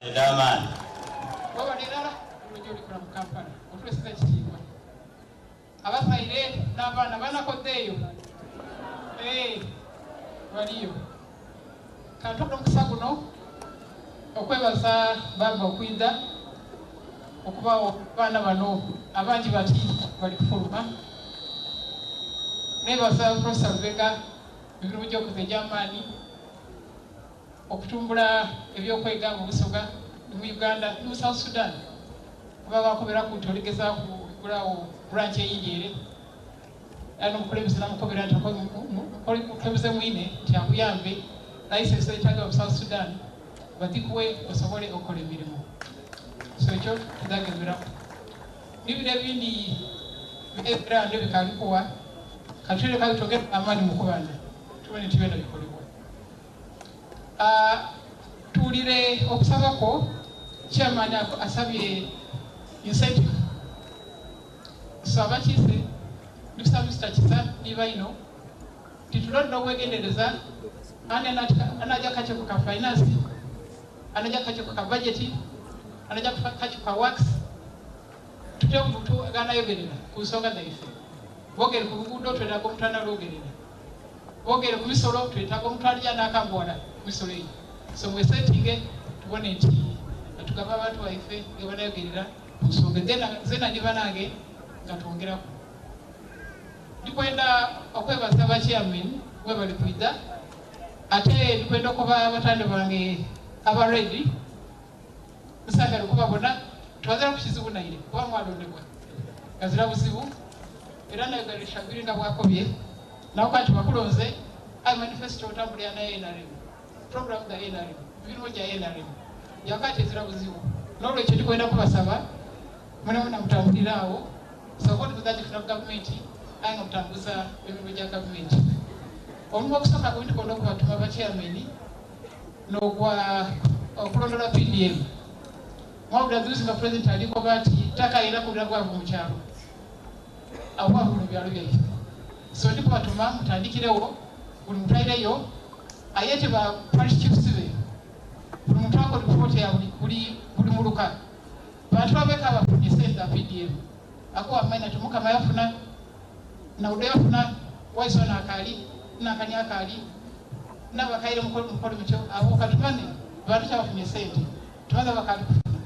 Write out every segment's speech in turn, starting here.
Edh'amaani. Webale irala emirimu gy'olikola mu Kampala otuweeseza ekitiibwa. Abazaire n'abaana banakodha eyo eeh baliyo. Kantwale omukisa guno okwebaza baaba okwidha okubagho abaana bano abangi bati bali kufuluma. Nebaza Professor Lubega emirimu gy'okoze egy'amaani. Okutumbula eby'okwega mu Busoga ni mu Uganda ni mu South Sudan kuba baakoberaku nti oligezaaku okwigulagho branch eyindi ere era n'omukulembeze namukobera nti mukulembeze mwine nti akuyambe license edhetaagibwa mu South Sudan badhikuwe osobole okola emirimo. So ekyo tudhagemeraku. Ni bire ebindi ebirando ebikaali kuwa katwire kale twongere amaani mu kubanda tubone nti byona bikolebwa. Tuwulire okusaba kwo. Chairman asabye incentive. So abakiise ndi kusaba Mister Kisa ni baino nti tulonde n'obwegendereza ani anaja kukakiiko ka finance, anaja kukakiiko ka budget, anaja kukakiiko ka works, tutye omuntu gh'anayogerera ku nsonga dhaife. Boogere ku luguudo twetaaga omuntu analwogerera. Boogere ku misolo, twetaaga omuntu alija n'akambuwala ku misolo eyo. So mwesetinge tubone nti tugaba abantu baife ghe banayogerera ku nsonga zeena ni banange nga twongeraku. Ndi kwenda okwebaza ba chairmen mwebale kwidha ate ndi kwenda okoba batani bange aba Red Nsaagala okubabona tibaziraku kizibu naire kuba mwalondebwa ghazira buzibu era nayogerera Shabiri nga bwakobye nakoba nti bakulonze aye manifesito otambulira na nrm, program dha nrm, emirimo gya nrm yakoba ati ezira buzibu nolwekyo ndi kwenda kubasaba mwenamwena mutambulire agho support mudhagifuna ku gavumenti aye nga mutambuza emirimo gya gavumenti. Omulimo ogusoka gwendi kwenda okubatuma ba chairman N'ogwa okulondola PDM. Mwawulira dhuuzi nga Pulezidenti ali koba ati takaayira kuwulira bwavu mu kyalo, obwavu buli mu byalo byaife. So ndi kubatuma mutandikiregho, buli muntu aireyo ayete ba parish chiefs be, buli muntu akole ripooti ya buli buli muluka. Bantu bameka abafunye sente dha PDM? Akuwa maina nti Omukama yafuna, Naudo yafuna, Waiswa naakaali, Nankani akaali. Nabakaire mukole mutyo abo katumane bantu ki abafunye sente tumaze abakaali kufuna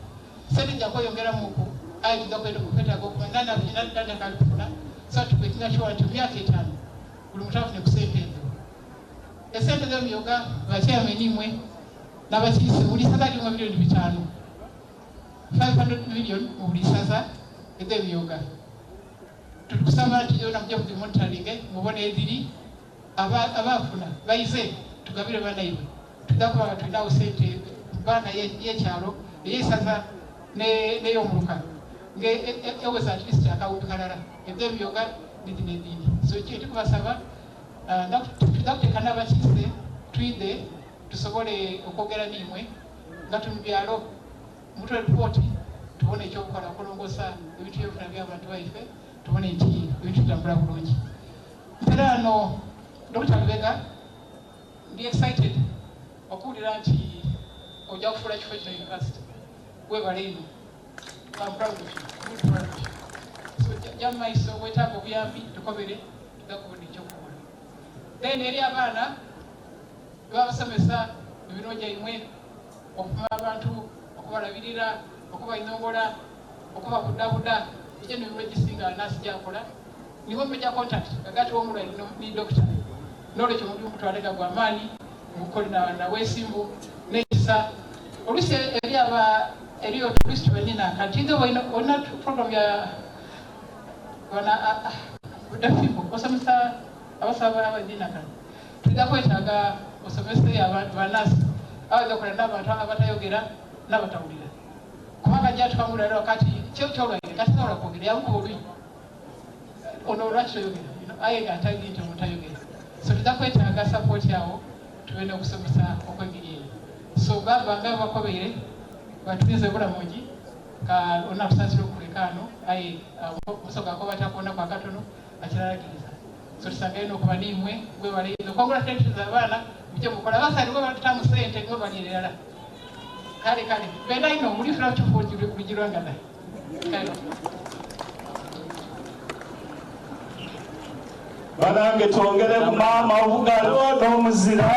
sente nja kweyongeramuku aye tuja kwetaaga okumanya nani afunye nani akaali kufuna so that tumakinga sure nti mumyaka etano buli muntu afunye ku sente edho. Esente dhemyoga ba chairman imwe nabakiise buli isaza lirimu emilioni bitano, 500 million mu buli isaza edhemyoga. Tuli kusaba nti yona muje mudhimonitaringe mubone edhiri. Abaafuna baize tugabire banaibwe. Twidha kuba nga tulinagho sente mu banka y'ekyalo, ey'eisaza n'ey'omuluka nga eweza at least akawumbi kalala edh'emyoga ni dhino edhindi. So kye ndi kubasaba twidha kuteeka n'abakiise twidhe tusobole okwogera n'imwe nga tuli mu byalo mutwe lipooti tubone eky'okukola okulongoosa ebintu by'enfuna by'abantu baife tubone nti ebintu bitambula bulungi. Mperaano Dokita Lubega ndi excited okuwulira nti oja kufuula kifo kino university. Webale inho. I'm proud of you. Really proud of you. So ja mu maiso wetaaga obuyambi tukobere tuja kubona ekyokukola. Then eri abaana babasomesa emirimo gyaimwe okupima abantu, okubalabirira, okubainhongola, okubabudabuda egyo n'emirimo egisinga nurse gyakola. Niwe major contact ghagati w'omulwaire ni dokita. N'olwekyo omulimu gutwale nga gwa maani, mugukole na bwesimbu n'ekisa. Oluusi eri aba eriyo oluusi tubenina kati idho olina program ya bana deaf people osomesa abasawo abadhina kati twidha kwetaaga osomese ba nurse abaidha okola n'abantu abatayogera n'abatawulira kubanga aja atuka mulwaire wakati kyolwaire nga tasobola kwogera yamukuba oluyi. Ono lwaki toyogera aye nga ataidhi nti ono tayogera so tuja kwetaaga support awo tube nokusomesa okwengeri eyo so baba nga bwebakobeire batulinze bulamungi ka ono atusasire okukuleka ghano aye omusoga akoba ati akonaku akatono akiralagiriza so tusangaire nokuba nimwe mwebale inho congratulations abaana muje mukola abasaadha mwe batutamu sente mwebalire irala. Kale kale benda inho mulifuna kifo lugirwangana. Kale. Banange twongere ku maama obugalo n'omuzira.